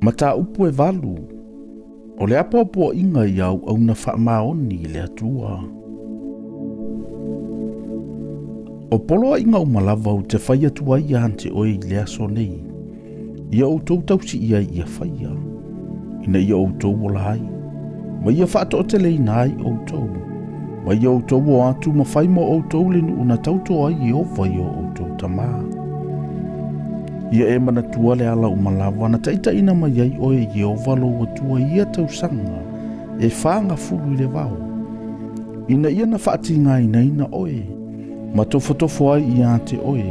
Mataupu e 8, o le apoapoaiga i auauna faamaoni i le Atua. O poloaiga uma lava ou te fai atu ai ia te oe i le aso nei, ia outou tausi ai ia faia, ina ia outou ola ai, ma ia faatoateleina ai outou, ma ia outou o atu ma fai mo outou le nuu na tauto ai Ieova i o outou tamā. Ia e manatua le ala uma lava na taitaiina mai ai oe e Ieova lou Atua i ia tausaga e 40 i le vao, ina ia na faatigainaina oe, ma tofotofo ai ia te oe,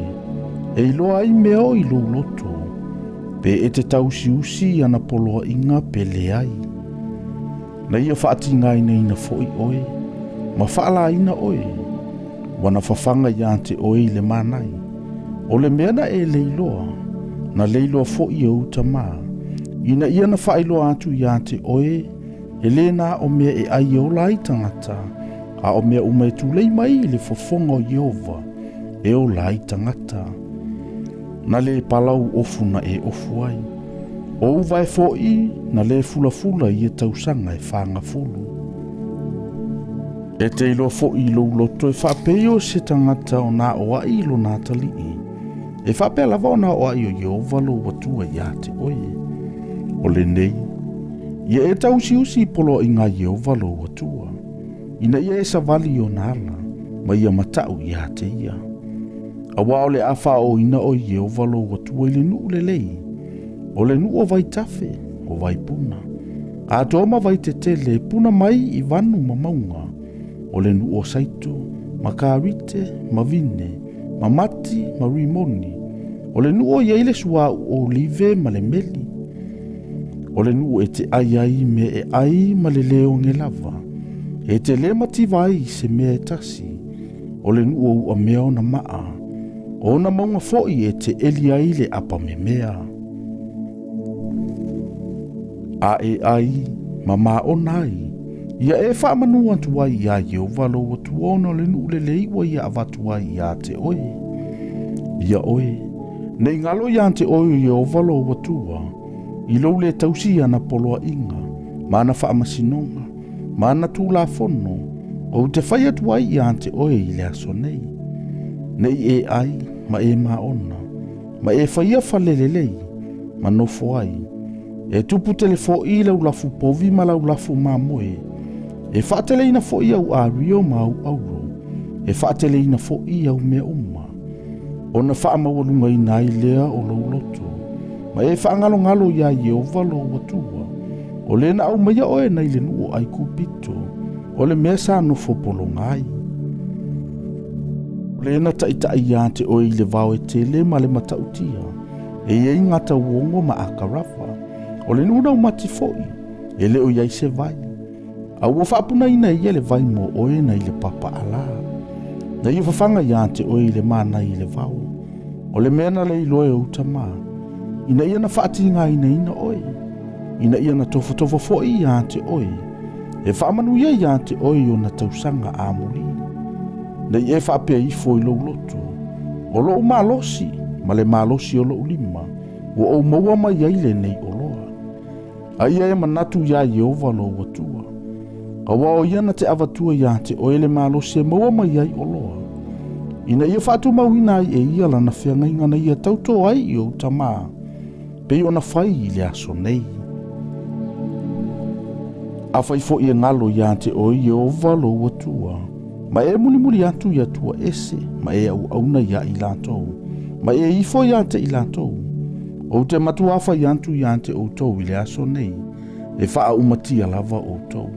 e iloa ai mea o i lou loto, pe e te tausiusi i ana poloaiga pe leai. Na ia faatigainaina foi oe, ma faalaina oe, ua na fafaga ia te oe i le manai. O le mea na e leiloa, na leiloa foi e ou tamā, ina ia na faailoa atu ia te oe, e lē na o mea e ai e ola ai tagata, a o mea uma e tulei mai i le fofoga o Ieova, e ola ai tagata. Na lē palau ofu na e ofu ai, o uva e fo'i na lē fulafula i ia tausaga e 40. E te iloa fo'i i lou loto e faapei o se tagata o na oa'i i lona atalii, e faapea lava ona oa'i o Ieova lou Atua ia te oe. O lenei, ia e tausiusi i poloaiga a Ieova lou Atua, ina ia e savali i ona ala, ma ia mata'u ia te ia. Auā o le a faaooina oe Ieova lou Atua i le nuu lelei, o le nuu o vaitafe, o vaipuna, atoa ma vaitetele e puna mai i vanu ma mauga, o le nuu o saito, ma karite, ma vine, ma mati, ma rimoni, o le nuu o i ai le suauu olive ma le meli. O le nuu e te ai ai mea e ai ma le lē oge lava, e te lē mativa ai i se mea e tasi, o le nuu o uamea ona maa, o ona mauga fo'i e te eli ai le apamemea. A e ai ma maona ai, ia e faamanu atu ai iā Ieova lou Atua ona o le nuu lelei ua ia avatu ai iā te oe. Ia oe, nei galo iā te oe o Ieova lou Atua, i lou lē tausi i ana poloaiga, ma ana faamasinoga, ma ana tulafono, ou te fai atu ai iā te oe i le aso nei. Nei e ai ma e maona, ma e faia fale lelei, ma nofo ai. E tupu tele fo'i lau lafu povi ma lau lafu mamoe, e faateleina fo'i au ario ma au auro, e faateleina fo'i au mea uma, ona faamaualugaina ai lea o lou loto, ma e faagalogalo iā Ieova lou Atua, o lē na aumaia oe nai le nuu o Aikupito, o le mea sa nofo pologa ai. O lē na taita'i iā te oe i le vao e tele ma le matautia, e i ai gatauogo ma akarava, o le nuu laumati fo'i, e lē o i ai se vai, a ua faapunaina e ia le vai mo oe nai le papaalā. Na ia fafaga iā te oe i le manai i le vao, o le mea na leiloa e ou tamā, ina ia na faatigainaina oe, ina ia na tofotofo fo'i iā te oe, e faamanuia iā te oe i ona tausaga amulī. Nei e faapea ifo i lou loto, o lo'u malosi ma le malosi o lo'u lima, ua ou maua mai ai lenei oloa. A ia e manatu iā Ieova lou Atua, auā o ia na te avatua iā te oe le malosi e maua mai ai oloa, ina ia faatumauina ai e ia lana feagaiga na ia tautō ai i ou tamā, pei ona fai i le aso nei. Afai fo'i e galo iā te oe Ieova lou Atua, ma e mulimuli atu i Atua ese, ma e auauna iā i latou, ma e ifo iā te i latou, ou te matuā fai atu iā te outou i le aso nei, e faaumatia lava outou.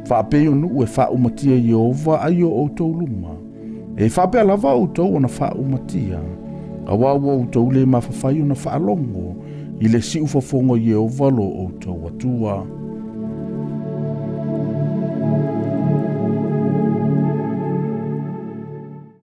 Faapei o nuu e faaumatia Ieova ai o outou luma, e faapea lava outou ona faaumatia, auā ua outou lē mafafai ona faalogo i le siufofoga o Ieova lo outou Atua.